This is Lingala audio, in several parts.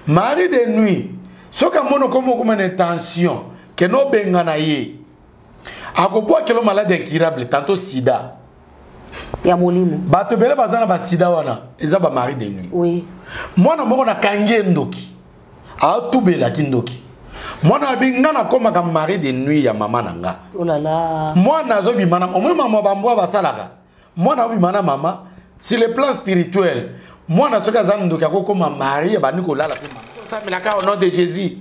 Mari de nuit soki amoni okoma okoma na intention kende obengana ye, akobwakelo malade incurable, tantôt sida ya molimo. Bato ebele baza na basida wana, eza bamari de nuit. Mwana moko nakangi ye ndoki, atubelaki ndoki. Mwana abi nga nakomaka mari de nuit ya mama na nga. Oh là là. Mwana azobima na omoi mama, bambwa basalaka, mwana azobima na mama. Sur le plan spirituel, mwana soki aza ndoki akokoma mari, abandi kolala mpe mama. Osamelaka au nom de Jésus.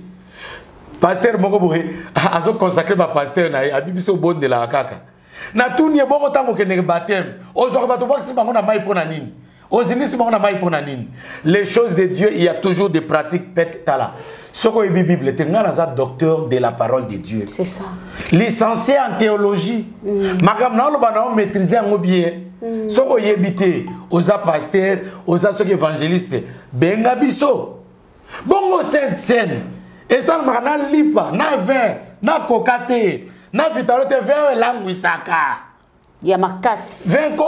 Pasteur moko boye azoconsacre bapasteur na ye, abi biso obondelaka kaka. Natuni ye bongo, ntango okendeke baptême, ozwaka bato, obwakisi bango na mai mpo na nini? Ozindisi bango na mai mpo na nini? Les choses de Dieu, il y a toujours des pratiques. Pete tala, soki oyebi Bible te, ngai naza docteur de la parole de Dieu. C'est ça. Licencié en théologie. Makambo na oloba na omaîtrise yango bien. Soki oyebi te, oza pasteur, oza soki évangéliste, benga biso. Bongo sainte cène esalamaka na lipa, na vin, na koka te, na vitalo te. Vin oyo elangwisaka ya makasi. Vin ko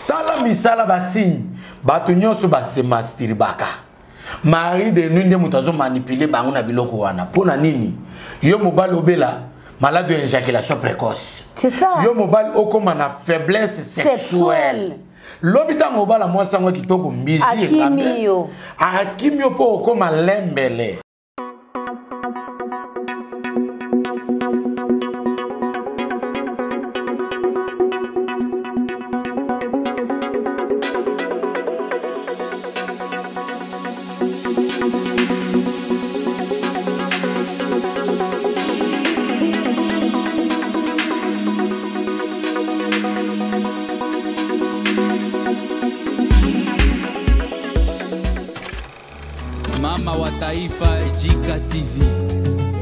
tala misala basigne, bato nyonso base masturbaka. Mari de nuit nde moto azomanipule bango na biloko wana. Mpo na nini yo mobali obela malade ya éjaculation précoce? C'est ça. Yo mobali okóma na faiblesse sexuelle. Sexuelle. Lobi ntango obala mwasi yango kitoko, mbisi Akimi yo. Akimi yo mpo okóma lembele. Mama wa taifa, Ejika TV.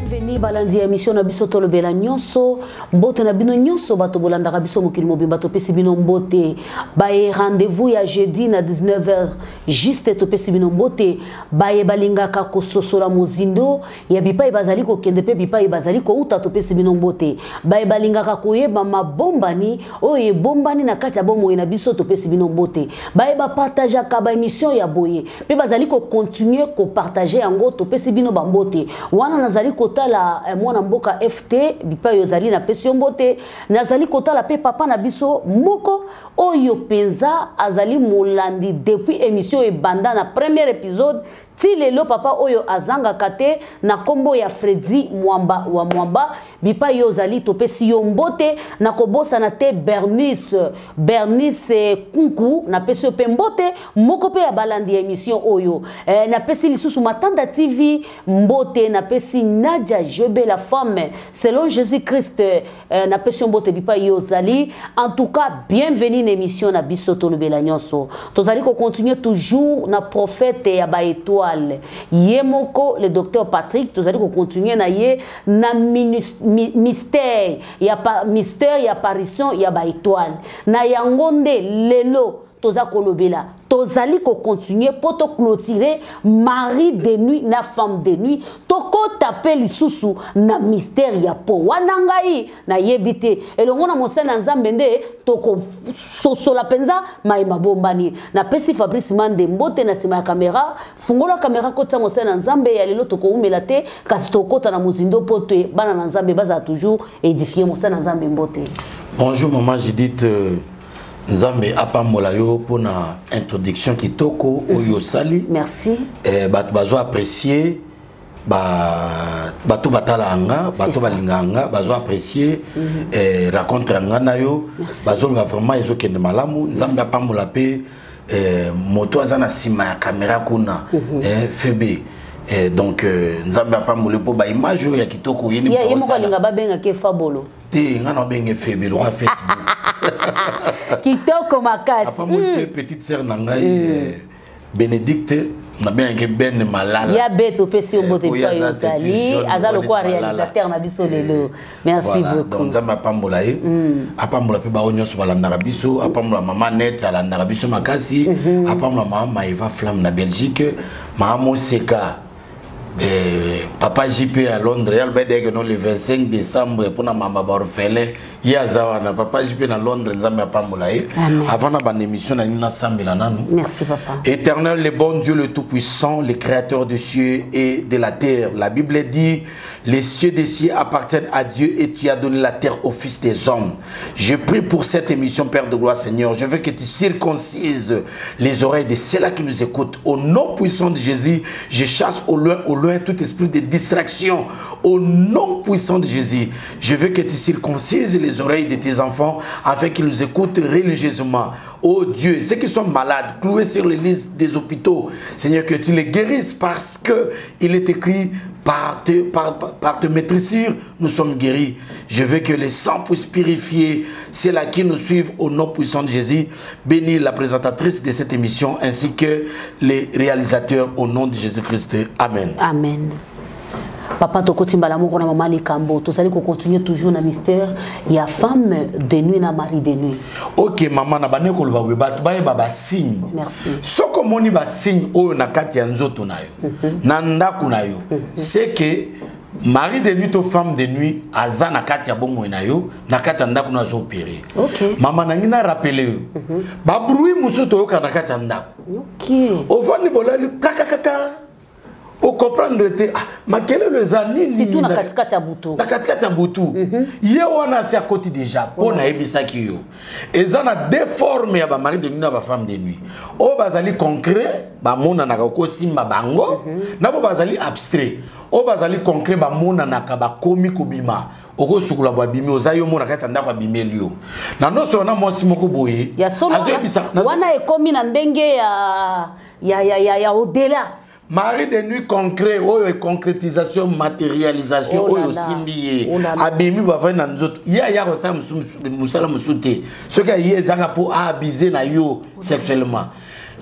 Bienvenue balandi ya émission na biso Tolobela Nyonso. Mbote na bino nyonso bato bolandaka biso mokili mobimba, topesi bino mbote. Baye rendez-vous ya jeudi na 19h juste, topesi bino mbote. Baye balingaka kososola mozindo ya bipai bazali kokende mpe bipai bazali kouta, topesi bino mbote. Baye balingaka koyeba mabombani oyo ebombani na kati ya bomoi na biso, topesi bino mbote. Baye bapartageaka baémission ya boye mpe bazali kocontinue kopartage yango, topesi bino bambote wana. Nazali kotala mwana mboka FT, bipai ozali, napesi yo mbote. Nazali kotala mpe papa na biso moko oyo mpenza azali molandi depuis émission ebanda na premier épisode ti lelo, papa oyo azangaka te, na nkombo ya Fredi Mwamba wa Mwamba. Bipai yo ozali, topesi yo mbote. Na kobosana te Bernice, Bernice Kunku, napesi yo mpe mbote, moko mpe ya balandi ya émission oyo. Napesi lisusu Matanda TV mbote, napesi Nadia Jebe, la femme selon Jésus Christ, napesi yo mbote bipai yo ozali. En tout cas, bienvenue na émission na biso Tolobela Nyonso. Tozali kocontinue toujours na prophète ya baétoile ye moko, le docteur Patrick. Tozali kocontinue na ye na mystère ya mystère ya apparition ya baétoile. Na yango nde lelo toza kolobela, tozali kocontinue mpo toclôturer mari de nuit na femme de nuit. Tokɔta mpe lisusu na mystère ya po wana. Ngai nayebi te, elongo na mosali na Nzambe nde tokososola mpenza maye mabombani. Napesi Fabrice Mande mbote na nsima ya kamera. Fungola kamera, kotisa mosali na Nzambe ya lelo. Tokowumela te, kasi tokɔta na mozindo mpo te bana na Nzambe bazala toujours édifie. Mosali na Nzambe, mbote. Bonjour maman Judith, Nzambe apambola yo mpona introduction kitoko oyo osali. Merci. Bato bazo apprécier, bato batala nga, bato balingaka nga bazo apprécier rencontre ya nga na yo. Bazoloba vraiment ezokende malamu. Nzambe apambola mpe moto aza na nsima ya kamera kuna, Febe. Donc Nzambe apamboli mpo baimage oyo ya kitoko. Ye moko alinga babengaki Fabolo. Te, nga na obenge Febe loka Facebook. Kitoko makasi. Apamboli mpe petite sœur na ngai Bénédicte, nabengaki Ben Malala. Ya be, topesi yo mbote epai ozali. Aza lokola réalisateur na biso lelo. Merci beaucoup. Donc Nzambe apambola ye, apambola mpe bao nyonso balandaka biso, apambola mama Net, alandaka biso makasi, apambola mama Maeva Flamme na Belgique, mama Moseka, papa JP à Londres. Yaloba edeke no le 25 décembre mpona mama baorphelin. Ye aza wana, papa JP na Londres, Nzambe apambola ye. Avant na bande émission na nina sambela nanu. Merci papa. Éternel le bon Dieu, le Tout-Puissant, le Créateur des cieux et de la terre. La Bible dit, les cieux des cieux appartiennent à Dieu et tu as donné la terre au Fils des hommes. Je prie pour cette émission, Père de gloire, Seigneur. Je veux que tu circoncises les oreilles de ceux-là qui nous écoutent. Au nom puissant de Jésus, je chasse au loin, au loin tout esprit de distraction. Au nom puissant de Jésus, je veux que tu circoncises les oreilles de tes enfants afin qu'ils nous écoutent religieusement. Oh Dieu, ceux qui sont malades, cloués sur les lits des hôpitaux, Seigneur, que tu les guérisses parce que il est écrit, par te maîtrisure, nous sommes guéris. Je veux que les sangs puissent purifier ceux-là qui nous suivent au nom puissant de Jésus. Bénis la présentatrice de cette émission ainsi que les réalisateurs au nom de Jésus-Christ. Amen. Amen. Papa, tokoti mbala moko na mama likambo, tozali ko continuer toujours na mystère ya femme de nuit na mari de nuit. OK mama, na bane koloba boye, bato bayeba ba signe. Merci. Soko moni ba signe oyo na kati ya nzoto na yo, na ndako na yo, c'est que mari de nuit to femme de nuit aza na kati ya bomoi na yo, na kati ya ndako na azo opérer. Mama na ngi na rappeler yo. Ba bruit mosusu toyoka na kati ya ndako. Ovandi bolali kakakaka. O comprendre te, ah, makelelo eza nini? Surtout na katikati ya butu. Na katikati ya butu. Ye wana asi akoti déjà, po nayebisaki yo. Eza na deux formes ya ba mari de nuit na ba femme de nuit. Oyo bazali concret, bamonanaka kosimba bango, na bo bazali abstrait. Oyo bazali concret, bamonanaka bakomi kobima. Okosukula bo abimi, oza yo mona kati ya ndako abimeli yo. Na nyonso wana mwasi moko boye, Ya solo wana, azoyebisa, nazo- wana ekomi na ndenge ya au-delà. Mari de nuit concret, oyo est concrétisation, matérialisation, Oh là oyo là. simbi ye. Oh là là. Abimi bavai na nzoto. Ye aya kosala musala mosusu te. Soki aye ezaka po abuser na yo sexuellement.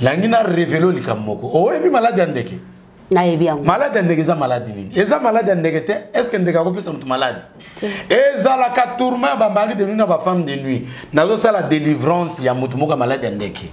Langi na révélo likambo moko. Oyebi malade ya ndeke? Nayebi yango. Malade ya ndeke eza malade nini? Eza malade ya ndeke te? Est-ce que ndeke akopesa moto malade? Ezalaka tourment ya ba mari de nuit na ba femme de nuit. Nazosala délivrance ya moto moko ya malade ya ndeke.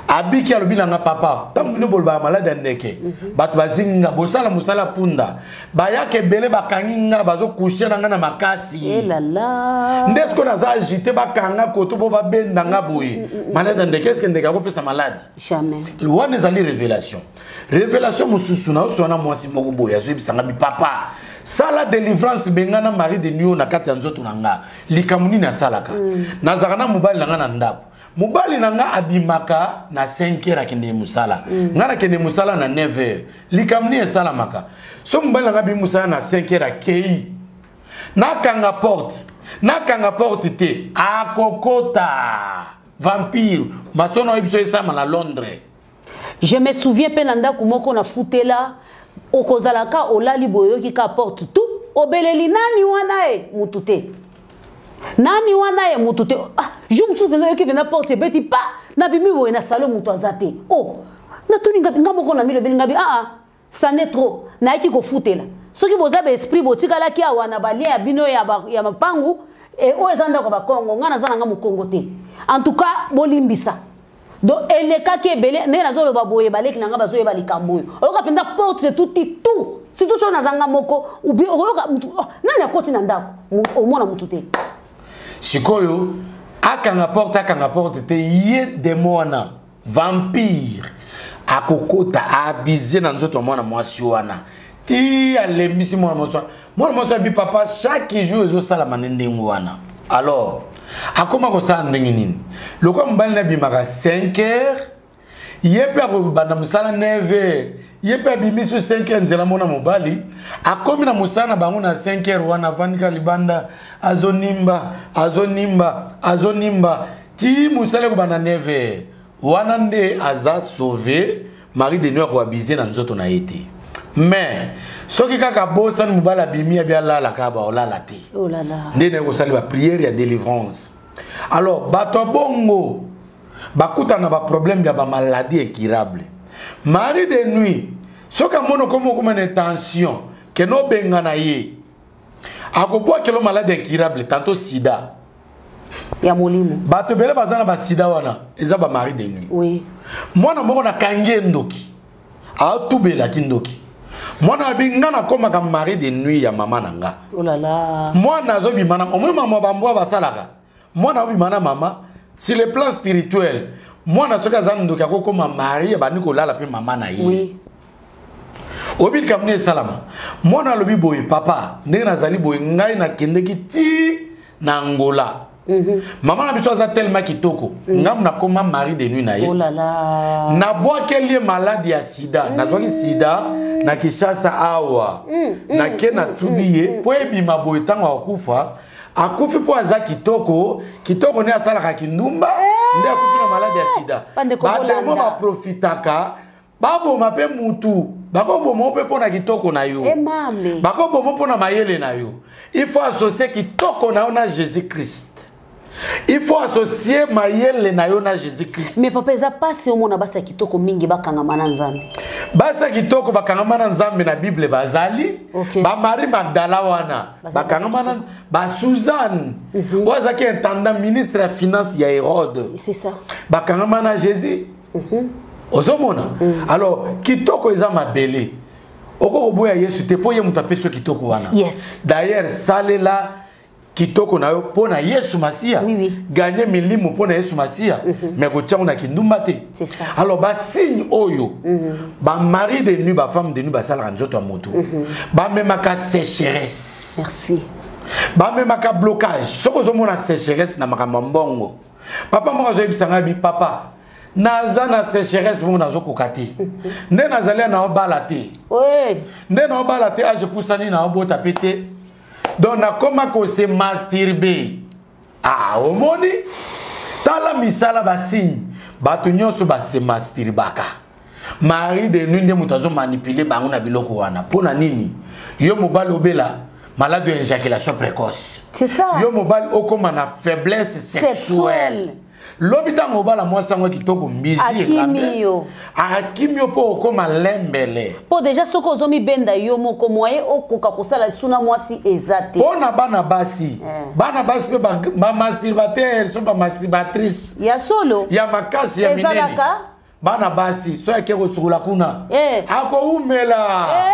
Abiki alobi na nga papa, tango bino bolobaka malade ya ndeke, bato bazingi nga, bosala mosala punda. Bayaka ebele bakangi nga, bazo coucher na nga na makasi. Eh là là. Nde est-ce que naza agité bakanga koto bo babenda nga boye. Malade ya ndeke, est-ce que ndeke akopesa malade? Jamais. Wana ezali révélation. Révélation mosusu na oso wana mwasi moko boye azoyebisa nga bi papa, sala délivrance benga na mari de nuit na kati ya nzoto na nga. Likambo nini asalaka? Nazalaka na mobali na nga na ndako. Mobali na nga abimaka na 5 heures akende mosala. Nga nakende mosala na 9 heures. Likambo nini esalamaka? So mobali na nga abimi mosala na 5 heures akei. Nakanga porte. Nakanga porte te. Akokota. Vampire. Masono oyebi so esama na Londres. Je me souviens pe na ndako moko na futela, okozalaka olali boyoki ka porte tout, obeleli nani wana e mutu te. Nani wana e mutu te. Ah, je me souviens yoki pe na porte beti pa na bimi boye na salon mutu azate. Oh, na tuni ngabi nga moko na milo beli ngabi ah ah, ça n'est trop. Na yaki ko futela. Soki boza ba esprit botikalaki awa na ba lien ya bino ya ba, ya mapangu e oyo eza ndako ba Congo, nga naza na nga mokongo te. En tout cas bolimbisa. Donc elekaki ebele ndenge nazoloba boye baleki na nga bazoyeba likambo oyo. Oyoka mpenza porte c'est tout tout. Surtout soki naza nga moko, ou bien oyoka mutu, oh, nani akoti na ndako? Omona mutu te. Sikoyo akanga porte, akanga porte te, ye demo wana vampire akokota abize na nzoto ya mwana mwasi wana. Ti alembisi mwana mwasi wana. Mwana mwasi abi papa chaque jour ezosalama nde ndenge wana. Alors akoma kosala ndenge nini? Lokola mobali na abimaka 5 heures, ye mpe akobanda mosala 9 heures, ye mpe abimisi 5 heures nzela mona mobali, akomi na mosala na bango na 5 heures wana avandika libanda, azonimba, azonimba, azonimba, ti mosala ekobanda 9 heures. Wana nde aza sauvé, Marie de Nuit akoabize na nzoto na ye te. Mais soki kaka bosani mobali abimi abi alala kaka ba olala te. Oh là là. Nde naye kosala ba prière ya délivrance. Alors bato ya bongo bakutana na ba problème ya ba maladie incurable. Marie de Nuit soki amoni okoma okoma na tension ke no benga na ye akobwakelo maladie incurable tantôt sida. Ya molimo. Bato ebele baza na ba sida wana eza ba mari de nuit. Oui. Mwana moko na kangi ye ndoki. Atubelaki ndoki. Mwana abi nga nakomaka mari de nuit ya mama na nga. Oh là là. Mwana azobima na omoi mama bambwa basalaka. Mwana obima na mama sur le plan spirituel. Mwana soki aza ndoki akokoma mari abandi kolala mpe mama na ye. Oui. Oyebi likambo nini esalama? Mwana alobi boye, papa, ndenge nazali boye, ngai nakendeki ti na Angola. Mama na biso aza tellement kitoko. Ngai nakoma mari de nuit na ye. Oh là là. Nabwakeli ye maladi ya sida. Nazwaki sida na Kinshasa awa. Nake natubi ye mpo ebima boye ntango akufa. Akufi mpo aza kitoko, kitoko nde asalaka kindumba, nde akufi na maladi ya sida. Bandeko Bademo bolanda. baprofitaka, baboma mpe mutu, bakoboma mpe mpo na kitoko na yo. Eh, mame. Bakoboma mpo na mayele na yo. Il faut associer kitoko na yo na Jésus-Christ. Il faut associer mayele na yo na Jésus-Christ. Mais papa, eza pasi omona basi ya kitoko mingi bakangama na Nzambe. Basi ya kitoko bakangama na Nzambe na Bible bazali. Okay. Ba Marie Magdala wana bakangama na ba Suzanne. Oyo azalaki intendant ministre ya finance ya Hérode. C'est ça. Bakangama na Jésus. Ozomona? Alors kitoko eza mabele. Oko koboya Yesu te po ye moto apesi yo kitoko wana. Yes. D'ailleurs salela kitoko na yo mpo na Yesu Masiya. Oui, oui. Gagner milimo mpo na Yesu Masiya. Mais kotia ngo na kindumba te. C'est ça. Alors ba signe oyo, ba mari de nuit, ba femme de nuit basalaka nzoto ya moto. Ba memaka sécheresse. Merci. Ba memaka blocage. Soko ozomona sécheresse na makambo ya mbongo. Papa moko azoyebisa ngai bi papa, naza na sécheresse moko nazokoka te. Nde nazali na obala te. Oui. Nde na obala te, age pusani na obota pe te. Donc nakoma ko se masturber. Ah, omoni? Tala misala ba signe. Bato nyonso ba se masturbaka. Mari de nuit nde moto azo manipuler bango na biloko wana. Pona nini? Yo mobali obela malade ya éjaculation précoce. C'est ça. Yo mobali okoma na faiblesse sexuelle. Sexuelle. Lobi ntango obala mwasi yango kitoko mbisi Akimi ekambe. yo. Akimi yo mpo okoma lembele. Po déjà soki ozomibenda yo moko moyen okoka kosala suna mwasi eza te. Mpo na bana basi. Bana basi mpe ba masturbateur, so ba masturbatrice. Ya solo. Ya makasi ya minene. Ezalaka? Bana basi so yake kosukola kuna. Akoumela.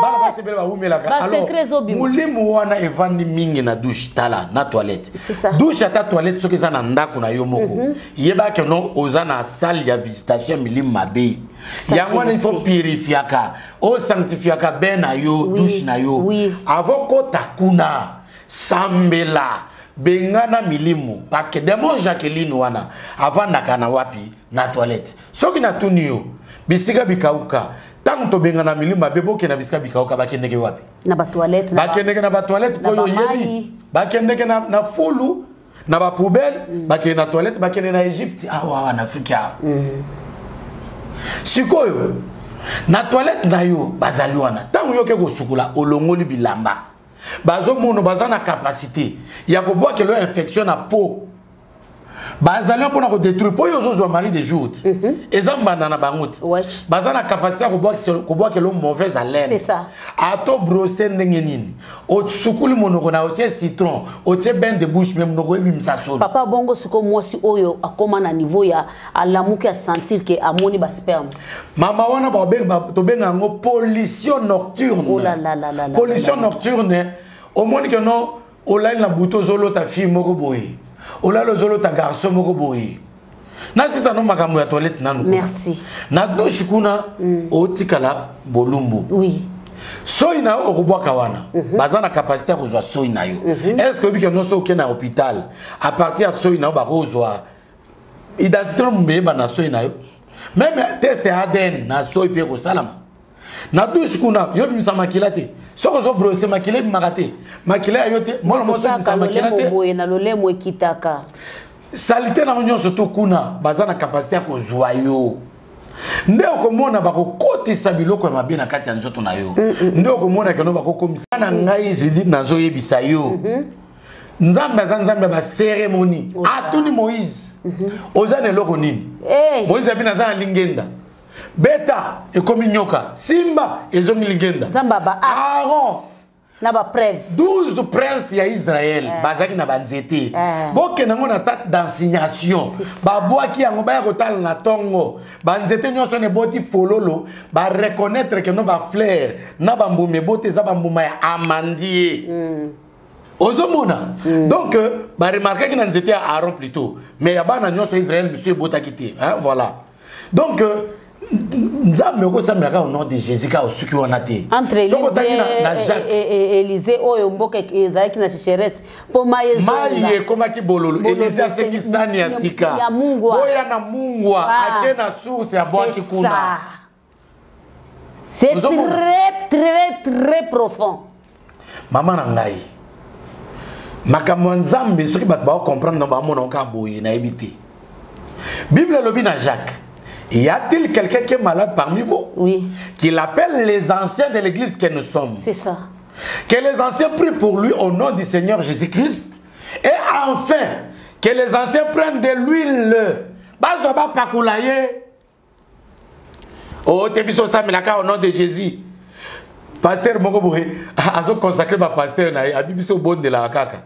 Bana basi ebele bawumelaka. Ba Alors, secret ezobima. molimo wana evandi mingi na douche, tala na toilette. C'est ça. Douche ata toilette soki eza na ndako na yo moko. Yeba ke non oza na salle ya visitation ya milimo mabe. Ça, Yango wana je il faut sais. purifiaka, o sanctifiaka ben na yo, Oui, douche na yo. oui. Avant kota kuna, sambela, bengana milimo parce que démon Jacqueline wana avandaka na wapi na toilette. Soki natuni yo bisika bikauka, tango tobengana milimo mabe bokenda bisika bikauka bakendeke wapi? Na ba toilette, na ba Bakendeke na ba toilette na po yo ba yebi. mayi. Bakendeke na fulu, na ba poubelle, bakende na toilette, bakende na Égypte, awa awa na Afrique awa. Sikoyo na toilette na yo bazali wana, tango yo ke kosukula olongoli bilamba. Bazomono baza na capacité ya kobwakela yo infection na peau. Bazali mpona kodétruire po yo ozozwa mari de jour te. Eza mbanda na bango te. Wesh. Baza na capacité ya kobwakela yo mauvaise haleine. C'est ça. Ato brosser ndenge nini? Osukuli monoko na otie citron, otie bain de bouche mais monoko ebimisa solo. Papa bongo siko mwasi oyo akoma na niveau ya alamuki ya sentir ke amoni ba sperme. Mama wana ba benga, ba, tobenga yango pollution nocturne. Oh là là là là là Pollution là là. nocturne, omoni ke non, olali na butu ozolota fille moko boye. Olali ozolota garçon moko boye. Na sisa no makambo ya toilette nanu kuna. Merci. Na douche kuna, otikala bolumbu. Oui. Soi na yo okobwaka wana. Baza na capacité ya kozwa soi na yo. Est-ce que oyebi ke nyonso okende na hôpital, à partir ya soi na yo bakozwa identité no mbeyeba na soi na yo. Même test ya ADN na soi pe kosalama. Na douche kuna, yo bimisa makila te. Soki ozo brosser makila ebimaka te. Makila ya yo te, mwana mwasi Tosaka obimisa makila te. lolemo boye na lolemo ekitaka. Salite na nyonso to kuna, baza na capacité ya kozwa yo. Nde okomona bakokotisa biloko ya mabe na kati ya nzoto na yo. Nde okomona keno bakokomisa. Na ngai, je dis, nazoyebisa yo. Nzambe aza Nzambe ya ba cérémonie. Atuni Moïse. Oza na eloko nini? Hey. Moïse abi naza na lingenda. Beta ekomi nyoka. Simba ezongi lingenda. Nzambe ba Aaron. Na ba preuve. 12 princes ya Israël eh. Bazaki na banzete eh. Bokende yango na table d'assignation, babwaki yango, baya kotala na ntongo banzete nyonso na eboti fololo, bareconnaître que no bafleur na bambuma eboti eza bambuma ya amandier. Ozomona. Donc baremarkaki na nzete ya Aaron plutôt, mais ya bana nyonso ya Israël misu ebotaki te, hein, voilà. Donc Nzambe okosambelaka au nom de Jésus kaka, osuki wana te. Entre Soki otangi na Jacques, Élisée oyo mboka ezalaki na sécheresse mpo mai mai ekomaki bololo, Élisée asengi sani ya sika ya mungwa. Boya na mungwa. Ah. Ake na source, abwaki kuna. C'est très très très profond. Mama na ngai, makambo ya Nzambe, soki bato baocomprendre na bamona oka boye, nayebi te. Bible elobi na Jacques: Y a-t-il quelqu'un qui est malade parmi vous? Oui. Qu'il appelle les anciens de l'église que nous sommes. C'est ça. Que les anciens prient pour lui au nom du Seigneur Jésus-Christ. Et enfin, que les anciens prennent de l'huile. Bazwa bapakola ye. Oh, te biso osamelaka au nom de Jésus. Pasteur moko boye azoconsacre bapasteur na ye, abi biso obondelaka kaka.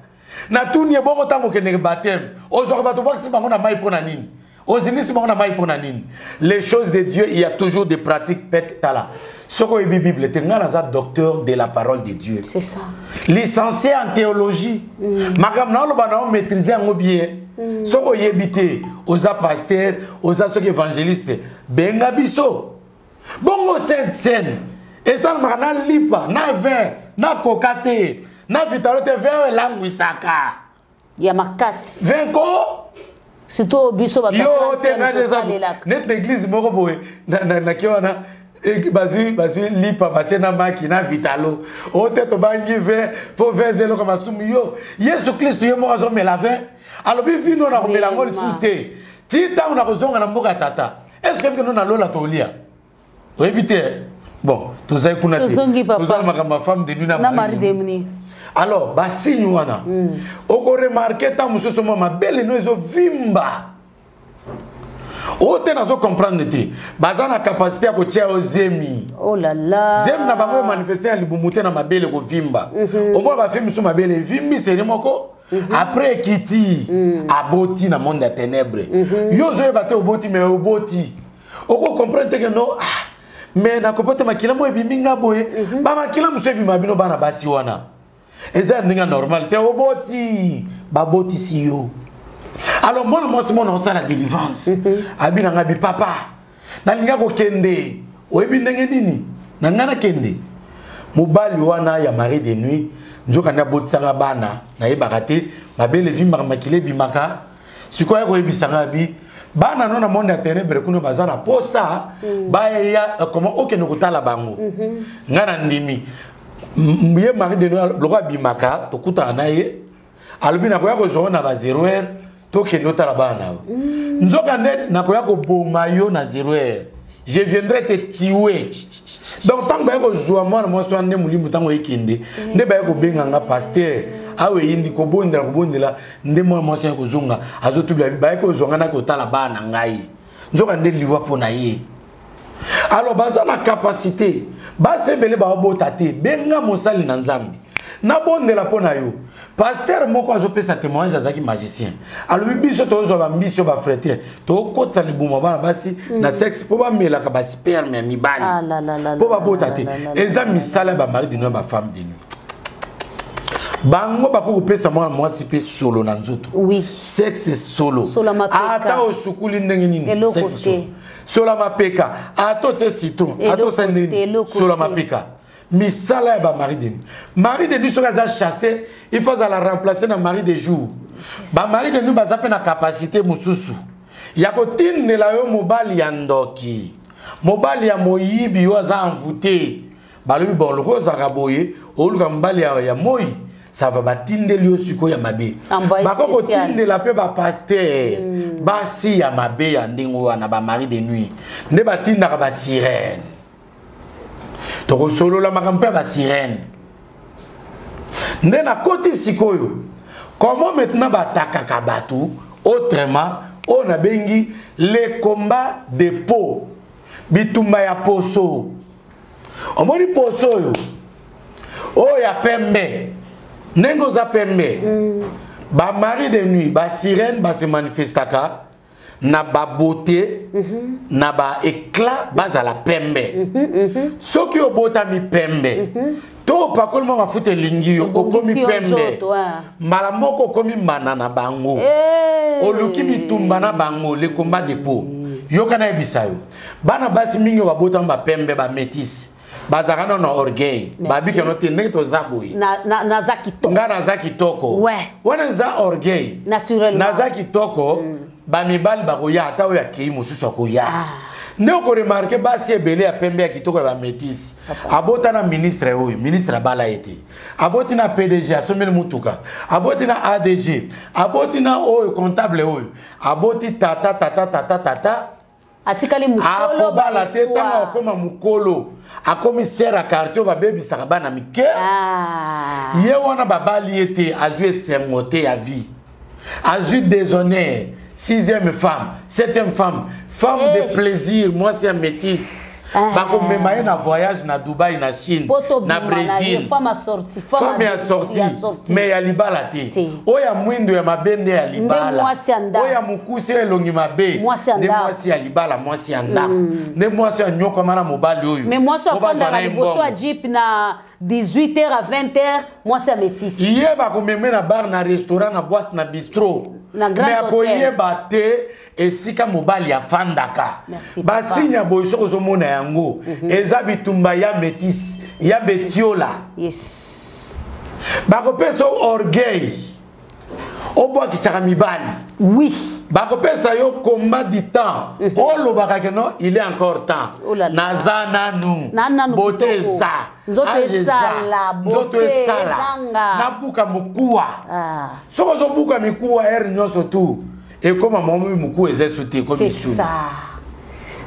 Natuni ye bongo, ntango okendeke baptême, ozwaka bato, obwakisi bango na mai mpo na nini? Ozindisi bango na mai mpo na nini? Les choses de Dieu, il y a toujours des pratiques. Pete tala, soki oyebi Bible te, ngai naza docteur de la parole de Dieu. C'est ça. Licencié en théologie. Makambo na oloba na omaîtrise yango bien. Soki oyebi te, oza pasteur, oza soki évangéliste, benga biso. Bongo sainte cène esalamaka na lipa, na vin, na koka te, na vitalo te. Vin oyo elangwisaka ya makasi. Vin ko Surtout biso bato yo te, ngai eza neti na église moko boye, nake wana, bazwi lipa, batie na maki na vitalo. Oyo te, tobangi vin mpo vin eza eloko masumu. Yo, Yesu Kristu ye moko azomela vin, alobi vino na komela yango lisusu te ti ntango na kozonga na mboka ya Tata. Est ce que bino na lola tolia? Oyebi te. Bon, tozali kuna te, toza na makambo ya femme de nuit na mari de nuit. Alors basigne wana, okoremarquer ntango mosusu mwa mabele no ezovimba. Oyo te, nazocomprendre te. Baza na capacité ya kotia yo zemi. Oh là là. Zemi na bango emanifeste ya libumu te, na mabele kovimba. Omona bafille mosusu mabele evimbi seri moko, après ekiti. Aboti na monde ya ténèbre. Yo ozoyeba te oboti, mais oboti, okocomprendre te que no, ah, mais nakopo te, makila mo ebimi nga boye. Bamakila mosusu ebima bino bana basi wana eza ya ndenge normal te. Oboti, babotisi yo. Alors mwana mwasi mwana osala délivrance, abi na ngai bi: "Papa, nalinga kokende, oyebi ndenge nini na ngai nakende mobali wana ya mari de nuit. Nzoka nde abotisanga bana, nayebaka te. Mabele evimbaka, makila ebimaka." Sikoyo akoyebisa ngai abi: "Bana no na monde ya ténèbre kuna baza na posa baya comment okende kotala bango." Ngai na ndimi ye mari de nuit loko abimaka, tokutana na ye, alobi: "Nakoya kozwa na ba 0 heure, tokende otala bana na yo." Nzoka nde nakoya koboma yo na 0 heure, je viendrai te tuer. Donc ntango baye kozwa mwana mwasi wana, nde molimo ntango ekende, nde baye kobenga nga: "Pasteur, awa eyindi." Kobondela, kobondela, nde mwana mwasi ya kozonga azotubela, baye kozwa nga, naki kotala bana na ngai, nzoka nde liwa mpo na ye. Alors baza na capacité, basi ebele baobota te. Benga mosali na Nzambe, nabondela mpo na yo. Pasteur moko azopesa témoignage, azalaki magicien, alobi: "Biso tozwa bambisi oyo bafrétier, tokotisa libuma bana basi na sexe mpo bamelaka basperme ya mibali mpo babota te." Eza misala ya bamari de nuit, bafemme de nuit. Bango bakoki kopesa mwana mwasi mpe solo na nzoto. Sexe solo, ata osukuli ndenge nini, sexe solo. Solo mapeka, ata otie citron, ata osali ndenge nini, solo mapeka. Misala ya bamari de nuit. Mari de nuit soki aza chassé, il faut azala remplacer na mari de jour. Bamari de nuit baza mpe na capacité mosusu ya kotindela yo mobali ya ndoki, mobali ya moyibi. Yo aza envoûté, balobi: "Bon, loko ozalaka boye, oluka mobali ya moi, ça va." Batindeli yo sikoyo ya mabe. Bako kotindela mpe bapasteur basi ya mabe ya ndenge wana. Bamari de nuit nde batindaka basirene. Tokosolola makambo mpe ya basirene. Nde nakoti sikoyo comment maintenant batakaka bato autrement, oyo nabengi le combat de peau, bitumba ya poso. Omoni poso oyo, Oyo ya pembe, ndenge oza pembe, bamari de nuit, basirène base manifestaka na babeauté, na baéclat, bazala pembe. Soki obotami pembe to opakoli mwa mafuta elingi yo, okomi Ebongisi yo pembe, nzoto, ah. mbala moko okomi mbanda na bango. Eh. Oluki bitumba na bango, le combat de peau. Yoka, nayebisa yo, bana basi mingi oyo babotami bapembe, bamétis, bazalaka nano na orgueil. Merci. Babikano te ndenge toza boye. Naza kitoko. Nga naza kitoko. Wana eza orgueil. Naturellement. Naza kitoko, bamibali bakoya, ata oyo akei mosusu akoya. Nde okoremarquer basi ebele ya pembe ya kitoko ya bamétis, abota na ministre oyo, ministre abala ye te, aboti na PDG asombeli mutuka, aboti na ADG, aboti na oyo comptable oyo, aboti tata tata tata tata. Atikali mokolo. Akobala te. Ntango akóma mokolo, akomi sœur ya quartier oyo babebisaka bana mike. Ah. Ye wana babali ye te, azwi esengo te ya vie, azwi déshonneur, sixième femme, septième femme, femme Eh. de plaisir, mwasi ya métisse. Ah. Bakomema ye na voyage na Dubai, na Chine, poto na Brésil. Femme assortie. Femme ya sortie, mais ya libala te. Te. Oyo ya mwindo ya mabe nde ya libala. Mwasi ya ndako. Oyo ya mokuse, elongi mabe, Mwasi ya nde ndako. mwasi ya libala, mwasi ya ndako, nde mwasi ya nyokama na mobali oyo. Mais mwasi Po bazwa na afandaka ye liboso mbongo. ya jeep na 18h à 20h, mwasi ya métisse. Ye bakomeme na bar, na restaurant, na boîte, na bistrot, Na grand mais hôtel. akoyeba te esika mobali afandaka. Merci, papa. Basigne ya boye, soki ozomona yango, eza bitumba ya métis ya betiola. Bakopesa yo orgueil, obwakisaka mibali. Bakopesa yo combat du temps, olobaka ke non, il est encore temps. Oh là là. Naza nanu, Na nanu bote kitoko. eza. Nzoto Âge eza. esala, Nzoto bote esala. ezanga. Nabuka mokuwa. Ah. Soki ozobuka mikuwa ere nyonso tu, ekóma momi mokuwa eza esu te, ekomi C'est suni. ça.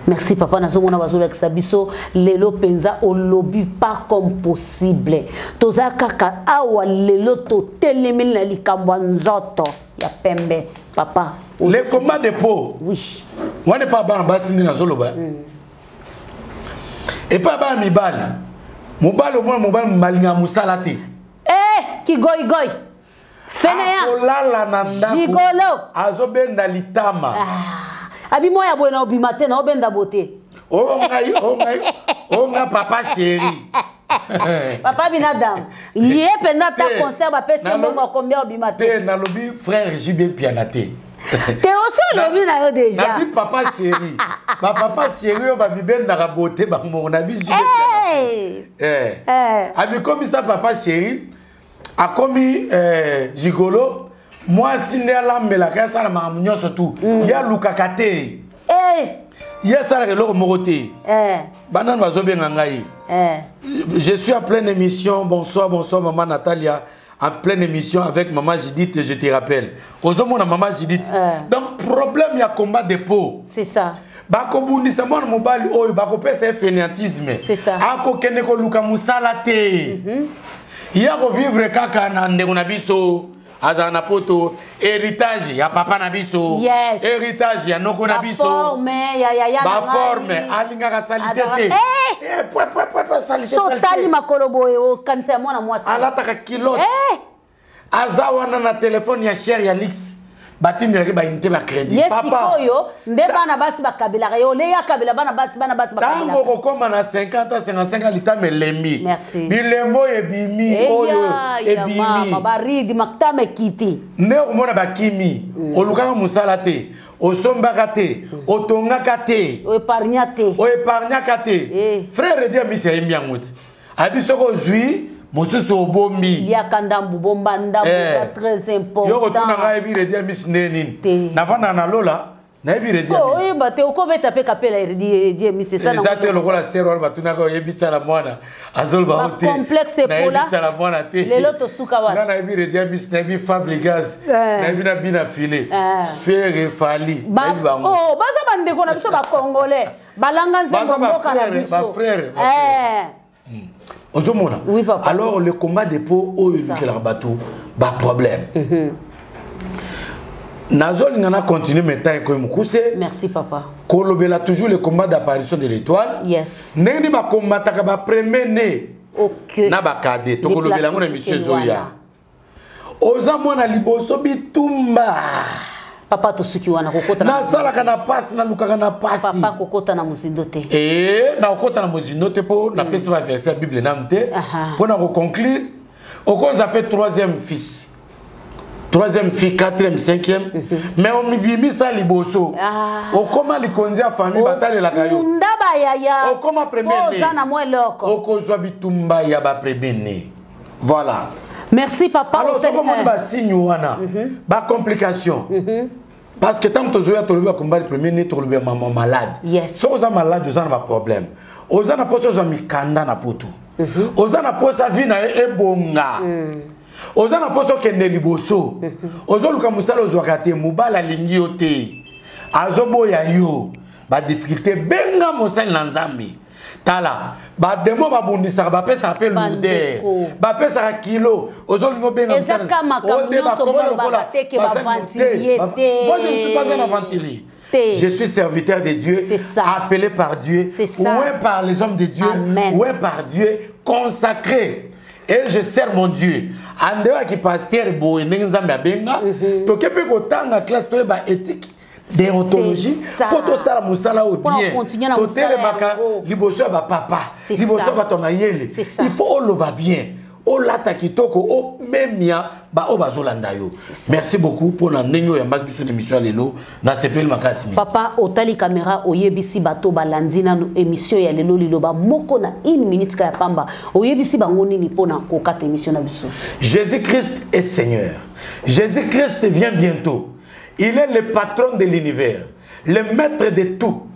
Merci papa, nazomona bazolakisa biso lelo mpenza olobi pas comme possible. Toza kaka awa lelo, totelemeli na likambo ya nzoto ya pembe, papa. Le combat de peau. Wana epa bana basi nde nazoloba. Epa bana mibali, mobali omona mobali balingaka mosala te. Eh, kigoigoi, fainéant. Akolala na ndako. Gigolo. Azobenda litama. Ah, abi moya boye na obima te, na obenda bo te. Oyo ngai, oyo ngai, oyo ngai papa chéri. Papa binadam ye mpenza, ata Te. concert bapesi ye mbongo akombia, obima te. Te, nalobi frère JB Mpiana te. Te, osi olobi na yo déjà. Nabi papa chéri, bapapa chéri oyo babibendaka bote bango, nabi JB Mpiana. Hey! Eh. Eh. Abikomisa papa chéri, akomi eh, gigolo. Mwasi nde alambelaka, asala makambo nyonso tu, ye alukaka te. Eh! Ye asalaka eloko moko te. Eh. Banani bazobenga ngai? Eh. Je suis en pleine émission. Bonsoir, bonsoir maman Natalia, en pleine émission avec maman Judith, je te rappelle, ozomona maman Judith. Eh. Donc problème ya combat de peau. C'est ça. Bakobundisa mwana mobali oyo, bakopesa ye fainéantisme. C'est ça. Akokende koluka mosala te, ye akovivre kaka na ndeko na biso azala na poto, héritage ya papa na biso, héritage ya noko na biso. Baforme ya yaya na Baforme. ngai. Alingaka saleté Azala- te. Eh! Eh, pwe, pwe, pwe, pwe, saleté, So saleté. otali makolo boye, okanisa ya mwana mwasi. Alataka culotte. Eh! Aza wana na telefone ya cher, ya luxe, batindelaki baunité, bacrédit. Ye Papa, sikoyo nde bana basi bakabelaka ye, ole ye akabela bana basi, bana basi ntango bakabelaka. okokóma na 50 ans, 55 ans, litama elembi. Merci. Bilembo oyo ebimi, oyo Eya, ya ebimi. mama baridi makitama ekiti. Nde okomona bakimi. Olukaka mosala te, osombaka te, otongaka te. Oépargna te. Oépargnaka te. Eh. Frère Redi Amisi ayembi yango te, abi soki ozwi mosusu, obombi. Liaka ndambu, bomba ndambu. Eh. Eza très important. Yo kotuna ngai, yebi Redi Amisi nde nini? Te. Navandaka na lola, nayebi Redi Oh, Amisi. oyeba te, okobeta mpe kapela Redi Amisi. Eza te lokola sere wana batunaka, oyebi tiala mwana, azoloba o te. Bacomplexe epola. Nayebi tiala mwana te. Lelo tosuka wapi? Nga nayebi Redi Amisi, nayebi Fabregas, Eh. nayebi na bina file. Eh. Ferre, Fally, nayebi bango. Oh, baza bandeko na biso bacongolais, balanga nzembo Baza mboka na bafrère, biso. bafrère, Eh. Ozomona? Oui, papa. Alors le combat de peau oyo elukelaka bato baproblème, nazolinga na continue, mais temps ekoyi mokuse. Merci papa. Kolobela toujours le combat d'apparition de l'étoile. Ndenge nini bakombataka bapremier né? Okay. Na bakade tokolobela yango na émission ezoya. Oza mwana liboso bitumba. Papa tosuki wana kokota nasalaka na pasi, nalukaka na pasi. Papa kokota na mozindo te. Eh, nakokota na mozindo te mpo napesi ba verset ya Bible nanu te. Mpo na koconclure, okoza mpe troisième fils, troisième fille, quatrième, cinquième, mais omibimisa liboso. Okoma likonzi ya famille, batalelaka yo. Okunda bayaya. Okoma premier né. Oza na mwa eloko. Okozwa bitumba ya ba premier né. Voilà. Merci papa. Alors soki omoni basigne wana, bacomplication, parce que ntango tozoya tolobi bakombali premier né, tokolobi ya mama malade. Soki oza malade, oza na baproblème, oza na mposa ozwa mikanda na poto, oza na mposa vie na ye ebonga, oza na mposa okende liboso, ozoluka mosala ozwaka te, mobali alingi yo te, azoboya yo, badifficulté, benga mosali na Nzambe. Tala, bademo babundisaka, bapesaka mpe lourdeur, bapesaka kilo. Ozolinga obenga. Moi, je ne suis pas un aventurier. Je suis serviteur de Dieu, appelé par Dieu, oint par les hommes de Dieu, oint par Dieu, consacré. Et je sers mon Dieu. Andewa ki pasteur boye ndenge Nzambe abenga, toke mpe kotanga classe, toyeba éthique, déontologie, mpo tosala mosala oyo bien. Totelemaka liboso ya bapapa, liboso ya bato ya mayele. Il faut oloba bien, olata kitoko, omemia baoyo bazolanda yo. Merci beaucoup mpona ndenge oyo yambaki biso na émission ya lelo. Nasepeli makasi. Papa, otali caméra, oyebisi bato balandi nanu émission ya lelo liloba moko na une minute ka ya pamba. Oyebisi bango nini mpona kokata émission na biso? Jésus-Christ est Seigneur. Jésus-Christ vient bientôt. Il est le patron de l'univers, le maître de tout.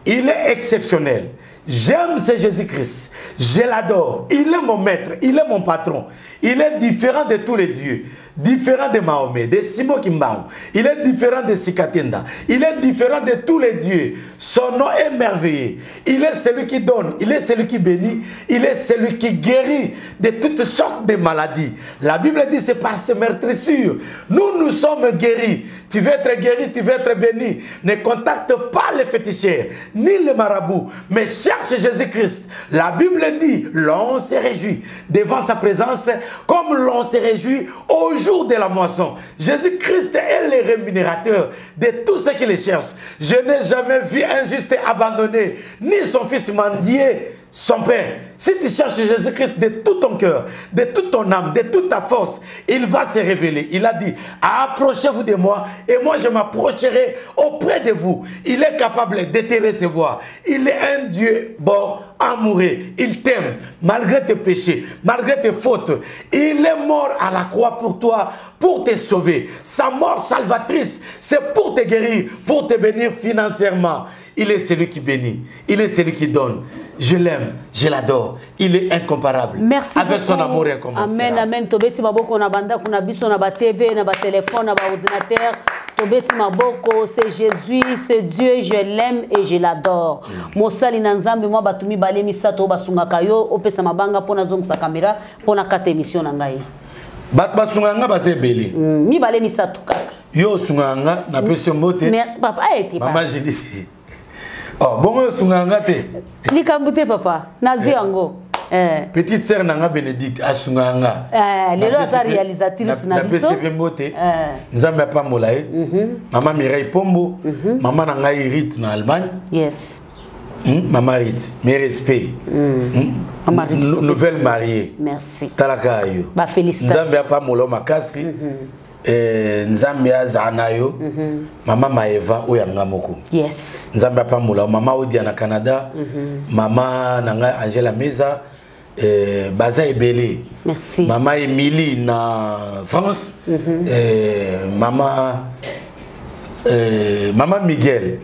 Il est exceptionnel. J'aime ce Jésus-Christ. Je l'adore. Il est mon maître. Il est mon patron. Il est différent de tous les dieux. Différent de Mahomet, de Simon Kimbangu. Il est différent de Sikatenda. Il est différent de tous les dieux. Son nom est merveilleux. Il est celui qui donne. Il est celui qui bénit. Il est celui qui guérit de toutes sortes de maladies. La Bible dit, c'est par ses meurtrissures nous nous sommes guéris. Tu veux être guéri, tu veux être béni. Ne contacte pas les féticheurs, ni les marabouts, mais cherche Jésus-Christ. La Bible dit, l'on se réjouit devant sa présence comme l'on se réjouit au jour de la moisson. Jésus-Christ est le rémunérateur de tous ceux qui le cherchent. Je n'ai jamais vu un juste abandonné, ni son fils mendier son père. Si tu cherches Jésus-Christ de tout ton cœur, de toute ton âme, de toute ta force, il va se révéler. Il a dit, approchez-vous de moi et moi je m'approcherai auprès de vous. Il est capable de te recevoir. Il est un Dieu bon, amoureux. Il t'aime malgré tes péchés, malgré tes fautes. Il est mort à la croix pour toi, pour te sauver. Sa mort salvatrice, c'est pour te guérir, pour te bénir financièrement. Il est celui qui bénit, il est celui qui donne. Je l'aime, je l'adore. Il est incomparable. Merci avec beaucoup. Son amour incommensurable. Amen, amen. Tobeti maboko na banda kuna biso na ba TV, na ba téléphone, na ba ordinateur. Tobeti maboko, c'est Jésus, c'est Dieu, je l'aime et je l'adore. Mosali na Nzambe, mwa bato mibale misato basungaka yo, opesa mabanga pona zongisa caméra, pona kata émission na ngai. Bato basungaka nga baza ebele. Mibale misato kaka. Yo osungaka nga, napesi yo mbote. Mais papa, ete papa. Mama Judith. Oh, bongo osungaka nga te. Likambo te papa, nazwi yango. Petite sœur na nga Bénédicte asungaka nga. Lelo aza réalisatrice na biso. Napesi mpe mbote. Nzambe apambola ye. Mama Mireille Pombo, mama na ngai Rite na Allemagne. Yes. Mama Rite, mes respects. Mama Rite, nouvelle mariée. Merci. Talaka yo. Ba félicitations. Nzambe apambola makasi. Nzambe azala na yo. Mama Maeva oyo yanga moko. Yes. Nzambe apambola mama Odia na Canada. Mama na ngai Angela Meza, baza ebele. Merci. Mama Emily na France. Mama Mama Miguel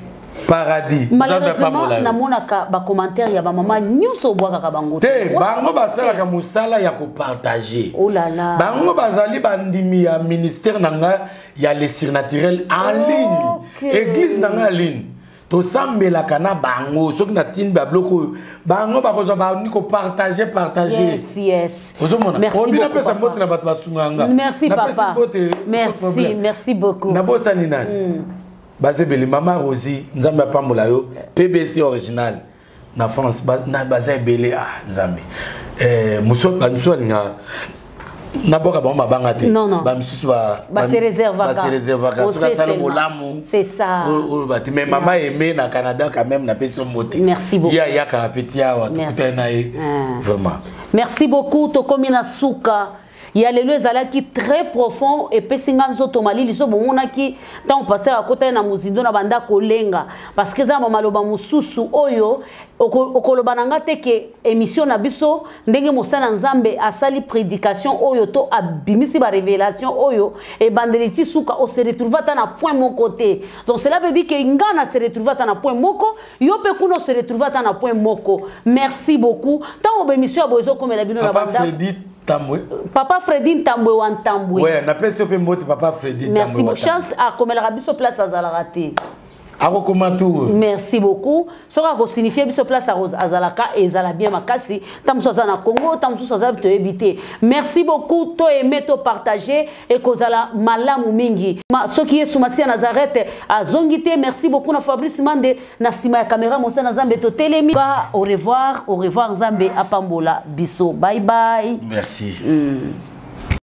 Paradis. Malheureusement namonaka ba commentaire ya ba mama nyonso obwakaka bango te. Bango basalaka mosala ya kopartage. Oh là là. Bango bazali bandimi ya ministère na nga ya le surnaturel en ligne. Église na nga en ligne. Tosambelaka na bango soki natindi babiloko oyo bango bakozwa bani kopartage partage. Yes, yes. Ozomona obi napesa mbote na bato basungaka nga. Merci papa. Merci, merci beaucoup. Nabosani nani? Bazebeli mama Rosie, Nzambe apambola yo, PBC original na France, baza ebele, ah Nzambe. Eh, mosusu bamisusu balingaka nabwaka bango mabanga te bamisusu basereservaka soki asala bolamu oyo bate mais mama aime na canada quand même napesi yo mbote ye ayakaka mpe ti awa tokutani na ye ah. vraiment merci beaucoup tokomi na suka ya lelo ezalaki très profond epesi nga nzoto malili so bomonaki ntango pasteur akotaki na mozindo na banda kolenga parce que eza na maloba mosusu oyo okoloba na nga te ke émission na biso ndenge mosala na nzambe asali prédication oyo to abimisi barévélation oyo ebandeli ti suka ose retrouve ata na point moko te donc cela veut dire ke nga na se retrouve ata na point moko yo mpe kuna ose retrouve ata na point moko merci beaucoup ntango baémission ya boye ezokomela bino na banda Tambwe. Papa Freddy Ntambwe wa Ntambwe. Ouais, napesi yo mpe mbote papa Freddy Merci beaucoup. Chance akomelaka biso place azalaka te. Akokoma tout. Merci beaucoup. Soki akosignifie biso place azalaka ezala bien makasi. Ntango mosusu aza na Congo, ntango mosusu aza toyebi te. Merci beaucoup. To aimer, to partager ekozala malamu mingi. Ma soki Yesu Masiya Nazareth azongi te. Merci beaucoup na Fabrice Mande na nsima ya kamera mosala na Nzambe totelemi. Au revoir, au revoir Nzambe apambola biso. Bye bye. Merci.